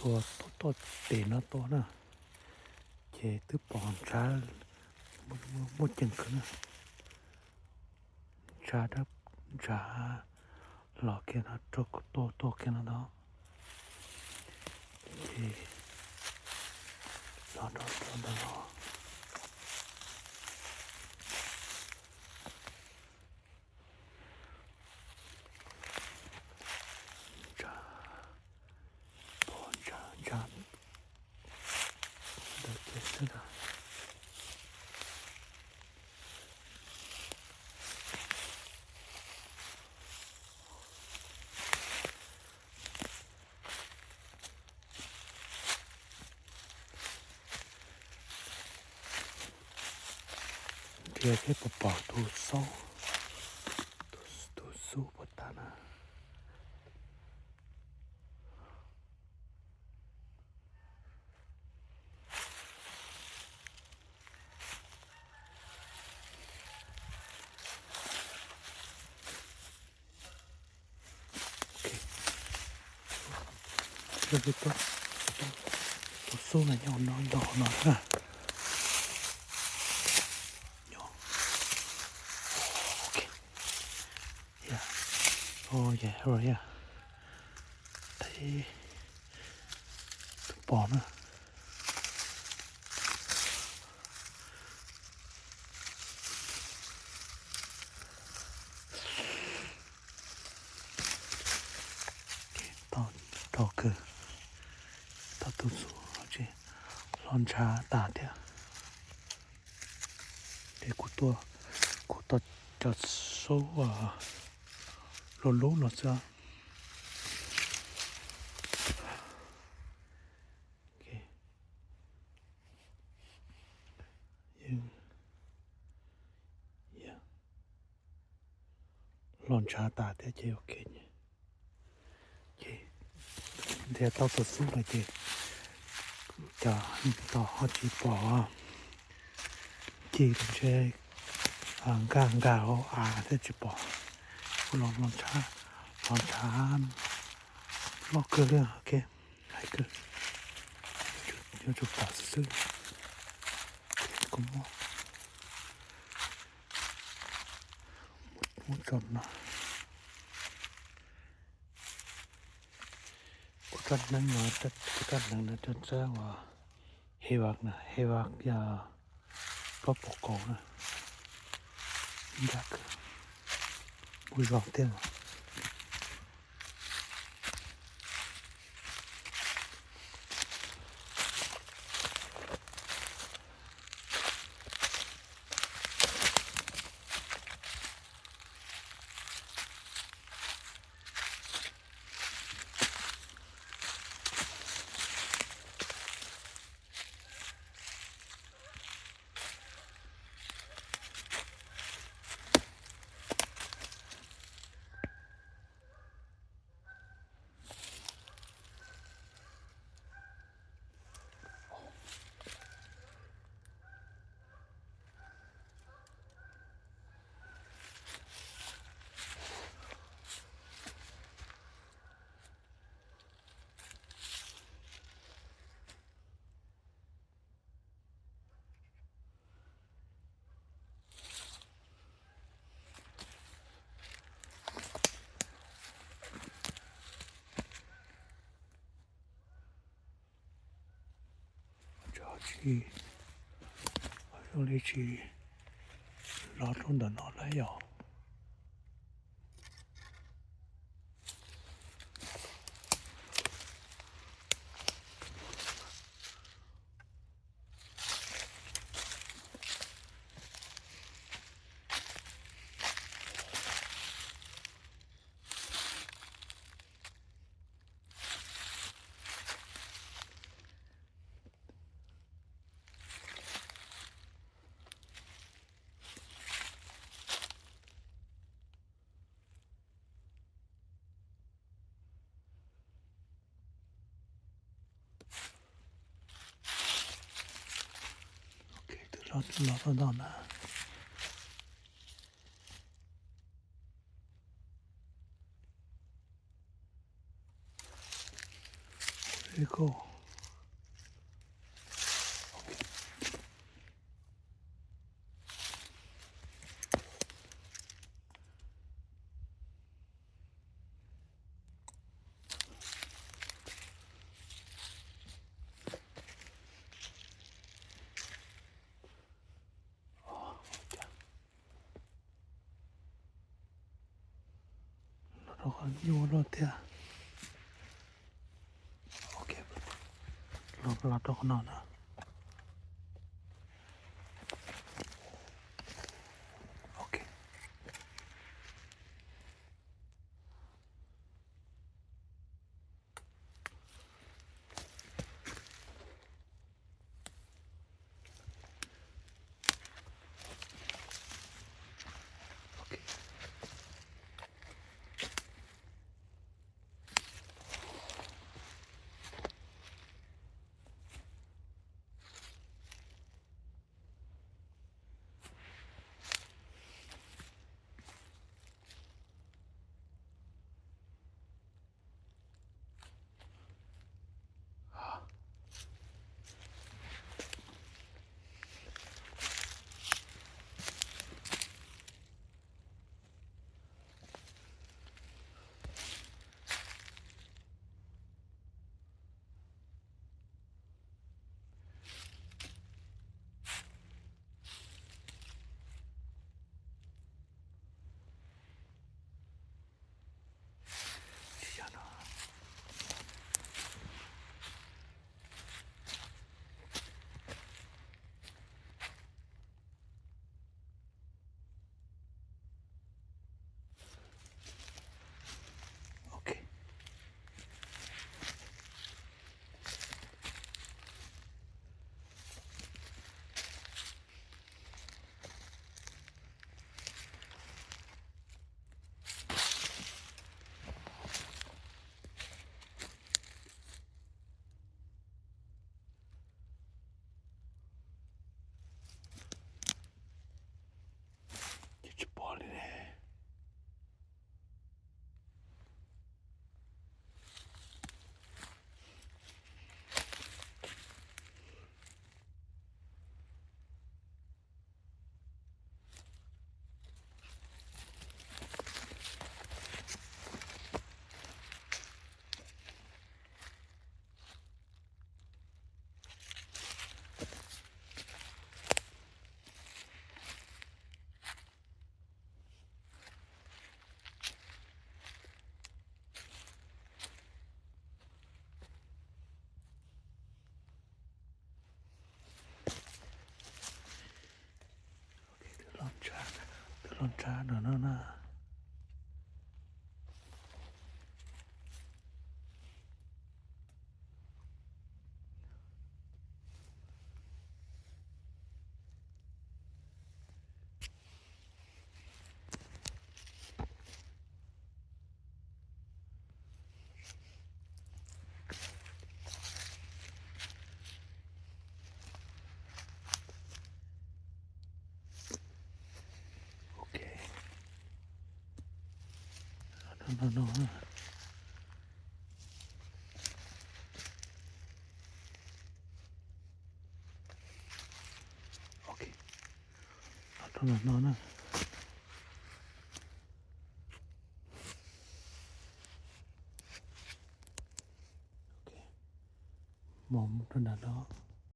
Ua tuaj tuaj pem no tuaj na, ces twb pom ntshav muaj ceem kawg na. Ntshav dawb, ntshav los kiag no rau kuv tuaj tuaj kiag no ntag. Ces los rau ntawm no. Ntshav, pom ntshav ntshav ntawd kiag xwb na. Nrhiav thiab puas pom tus xub, tus xub puas tag na. Tus xub no nyob no, nyob no na. Nyob. Ok. Yog, yog, yog. Teb tus pom na. Tau kawg, tau tus xub los tsis, hlo ntshav tas thiab. Ces kuv tuaj, kuv tau cov xub lub lub no xwb. Yeej hlo ntshav tas thiab ces ok. Ces nrhiav tau tus xub no ces cov tos ho tsis pom ci ntshe nkag nkag hauv av thiab tsis pom. Kuv los los ntshav, los ntshav loj kawg li, ok, hais kawg, yuav tsum pom xwb xwb. Kuv muab, muab tso no. Kuv rab hneev no, kuv rab hneev no rau txawb uas he vaj na, he vaj yog plaub puas kaum na, ncaj kawg, muaj zog thiab. Tsis, zoo li tsis los rau ntawm no lawm yom. Ok, twb los, los tau ntau na. Ib ko. Los rau qhov nyuaj loj thiab. Ok, los los rau qhov no na. Ok. Ok. Ok. Ces tsis pom li ne. Twb los ntsab no na. Ok. No no no. Ok. Los rau no no na. Ok. Mus mus rau nram no.